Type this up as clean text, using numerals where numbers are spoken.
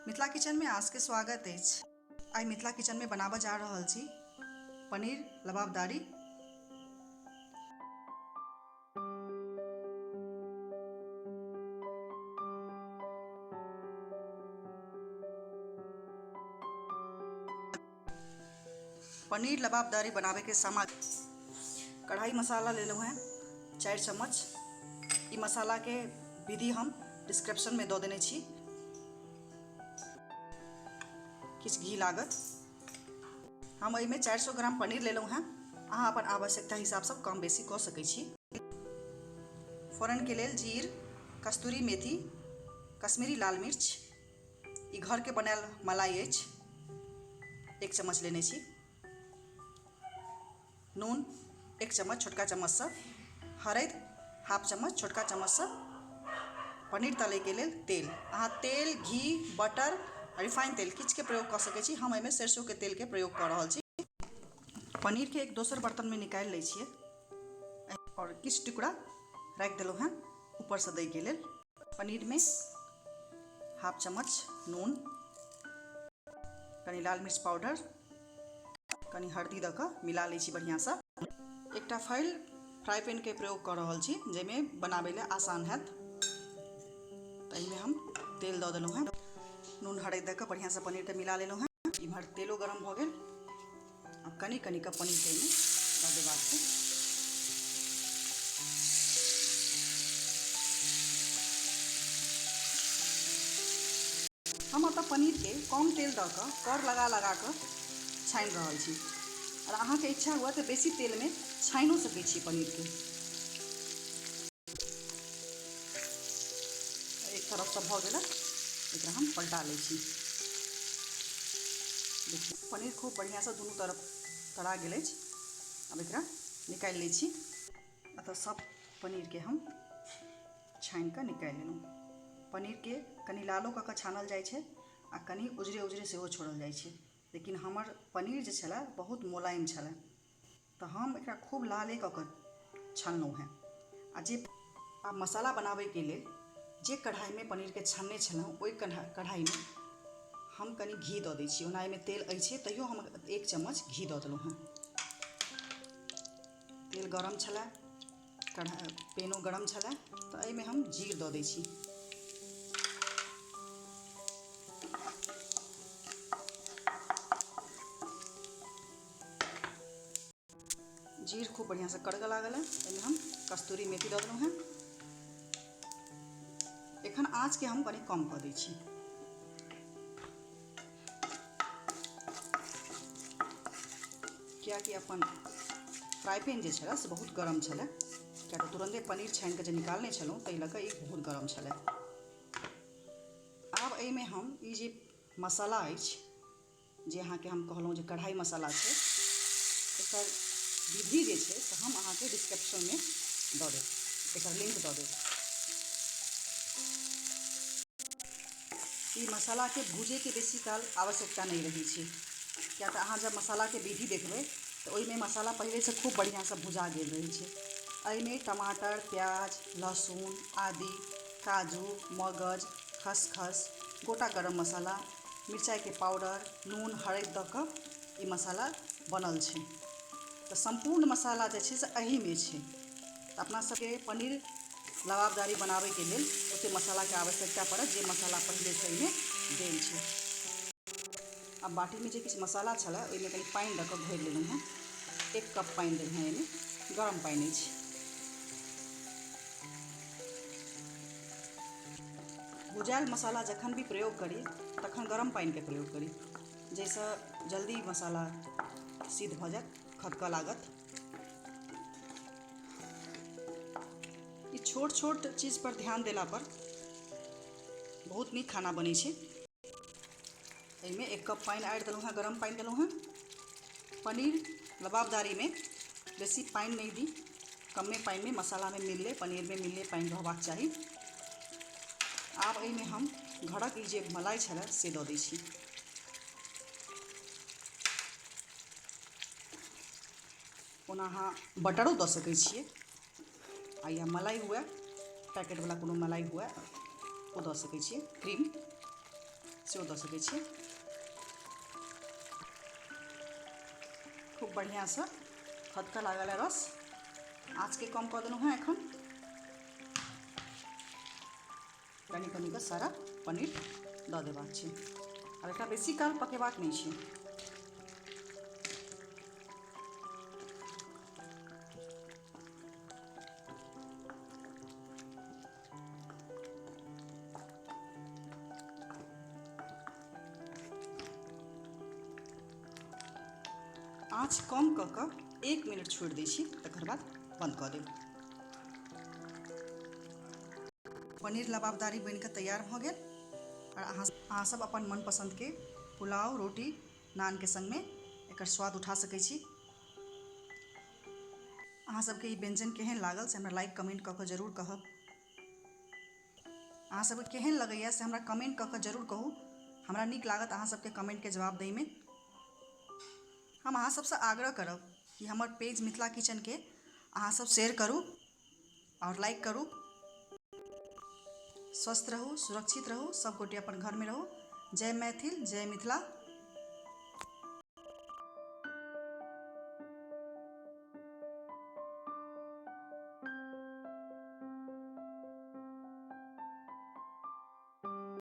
Mithila kitchen में आज के स्वागत अछि। आइ मिथिला किचन में बनाबऽ जा रहल छी पनीर लबाबदारी। पनीर लबाबदारी बनावे के सामग्री कढ़ाई मसाला लेलहुँ हैं 4 चम्मच। ई मसाला के विधि हम डिस्क्रिप्शन में दऽ देने छी। किछु घी लागत। हम एहिमे 400 ग्राम पनीर लेलहुँ हैं। अहाँ अपन आवश्यकता हिसाबसँ कम बेसी कऽ सकै छी। फोरनके लेल जीर, कस्तूरी मेथी, कश्मीरी लाल मिर्च, ई घरके बनायल मलाई अछि, 1 चम्मच लेने छी। नून 1 चम्मच छोटका चम्मचसँ, हरदि 1/2 चम्मच छोटका चम्मचसँ। पनीर तलैके लेल तेल, अहाँ तेल, घी, बटर, रिफाइन तेल किछुके प्रयोग कऽ सकै छी। हम एहिमे सरसोके तेलके प्रयोग कऽ रहल छी। पनीरके एक दोसर बर्तनमे निकालि लै छियै आओर किछु टुकड़ा राखि देलहुँ हेँ ऊपरसँ दैके लेल। पनीरमे 1/2 चम्मच नून, कनि लाल मिर्च पाउडर, कनि हरदी दऽ कऽ मिला लै छी बढ़िआँसँ। एकटा फैल फ्राई पैनके प्रयोग कऽ रहल छी जाहिमे बनाबै लए आसान हैत। तऽ एहिमे हम तेल दऽ देलहुँ हेँ। नून हरदि दऽ कऽ बढ़िआँसँ पनीरके मिला लेलहुँ हेँ। इम्हर तेलो गरम भऽ गेल। आब कनि कनि कऽ पनीरके एहिमे दऽ देबाक छै। हम एतऽ पनीरके कम तेल दऽ कऽ कर लगा लगा कऽ छानि रहल छी। आओर अहाँके इच्छा हुए तऽ बेसी तेलमे छानिओ सकै छी पनीरके। एक तरफसँ भऽ गेल, एकरा हम पलटा लै छी। देखियौ पनीर खूब बढ़िआँसँ दुनू तरफ तरा गेल अछि। आब एकरा निकालि लै छी। एतऽ सब पनीरके हम छानि कऽ निकालि लेलहुँ। पनीरके कनि लालो कऽ कऽ छानल जाइ छै आ कनि उजरे उजरे सेहो छोड़ल जाइ छै, लेकिन हमर पनीर जे छलए बहुत मोलायम छलए तऽ हम एकरा खूब लाले कऽ कऽ छानलहुँ हेँ। आ जे आब मसाला बनाबैके लेल जे कढ़ाइमे पनीरके छानने छलहुँ ओहि कढ़ाइमे हम कनि घी दऽ दै छी। ओना एहिमे तेल अछि तैयो हम 1 चम्मच घी दऽ देलहुँ हेँ। तेल गरम छलए, कढ़ाइ पेनो गरम छलए, तऽ एहिमे हम जीर दऽ दै छी। जीर खूब बढ़िआँसँ कड़गऽ लागल है। एहिमे हम कस्तूरी मेथी दऽ देलहुँ हेँ। एखन आँचके हम कनि कम कऽ दै छी। कियाकि अपन फ्राई पैन जे छलै से बहुत गरम छलै, किया तऽ तुरन्ते पनीर छानिकऽ जे निकालने छलहुँ ताहि लऽ कऽ ई बहुत गरम छलै। आब एहिमे हम ई जे मसाला अछि जे अहाँके हम कहलहुँ जे कढ़ाई मसाला छै, एकर विधि जे छै से हम अहाँके डिस्क्रिप्शनमे दऽ देब, एकर लिंक दऽ देब। ई मसालाके भूजैके बेसी काल आवश्यकता नहि रहै छै, किया तऽ अहाँ जब मसालाके विधि देखबै तऽ ओहिमे मसाला पहिलेसँ खूब बढ़िआँसँ भुजा गेल रहै छै। एहिमे टमाटर, प्याज, लहसुन, आदि, काजू, मगज, खसखस, गोटा गरम मसाला, मिरचाइके पाउडर, नून, हरदि दऽ कऽ ई मसाला बनल छै। तऽ सम्पूर्ण मसाला जे छै से एहिमे छै। तऽ अपना सबके पनीर लबाबदारी बनाबैके लेल ओतेक मसालाके आवश्यकता पड़त जे मसाला पहिलेसँ एहिमे देल छै। आब बाटीमे जे किछु मसाला छलै ओहिमे कनि पानि दऽ कऽ घोरि लेलहुँ हेँ। 1 कप पानि देलहुँ हेँ, एहिमे गरम पानि अछि। भुजायल मसाला जखन भी प्रयोग करी तखन गरम पानिके प्रयोग करी, जाहिसँ जल्दी मसाला सिद्ध भऽ जायत, खदकऽ लागत। ई छोट छोट चीज पर ध्यान देला पर बहुत नीक खाना बनै छै। एहिमे 1 कप पानि ऐड देलहुँ हेँ, गरम पानि देलहुँ हेँ। पनीर लबाबदारीमे बेसी पानि नहि दी, कमे पानिमे मसालामे मिलले, पनीरमे मिलले पानि रहबाक चाही। आब एहिमे हम घरक ई जे मलाई छलै से दऽ दै छी। ओना अहाँ बटरो दऽ सकै छियै आ या मलाई हुए, पैकेटवला कोनो मलाई हुए ओ दऽ सकै छियै, क्रीम। सेहो दऽ सकै छियै। खूब बढ़िआँसँ खदकऽ लागल है रस। आँचके कम कऽ देलहुँ हेँ। एखन कनि कनि कऽ सारा पनीर दऽ देबाक छै। आब एकरा बेसी काल पकेबाक नहि छै। आँच कम कऽ कऽ 1 मिनट छोड़ि दै छी, तकर बाद बन्द कऽ देब। पनीर लबाबदारी बनि कऽ तैयार भऽ गेल आओर अहाँ सब अपन मनपसन्दके पुलाव, रोटी, नानके सङ्गमे एकर स्वाद उठा सकै छी। अहाँ सबके ई व्यञ्जन केहन लागल से हमरा लाइक कमेंट कऽ कऽ जरूर कहब। अहाँ सबके केहन लगैए से हमरा कमेंट कऽ कऽ जरूर कहू। हमरा नीक लागत अहाँ सबके कमेंटके जवाब दैमे। हम अहाँ सबसँ आग्रह करब कि हमर पेज मिथिला किचनके अहाँ सब शेयर करू आओर लाइक करू। स्वस्थ रहू, सुरक्षित रहू, सब गोटे अपन घरमे रहू। जय मैथिल, जय मिथिला।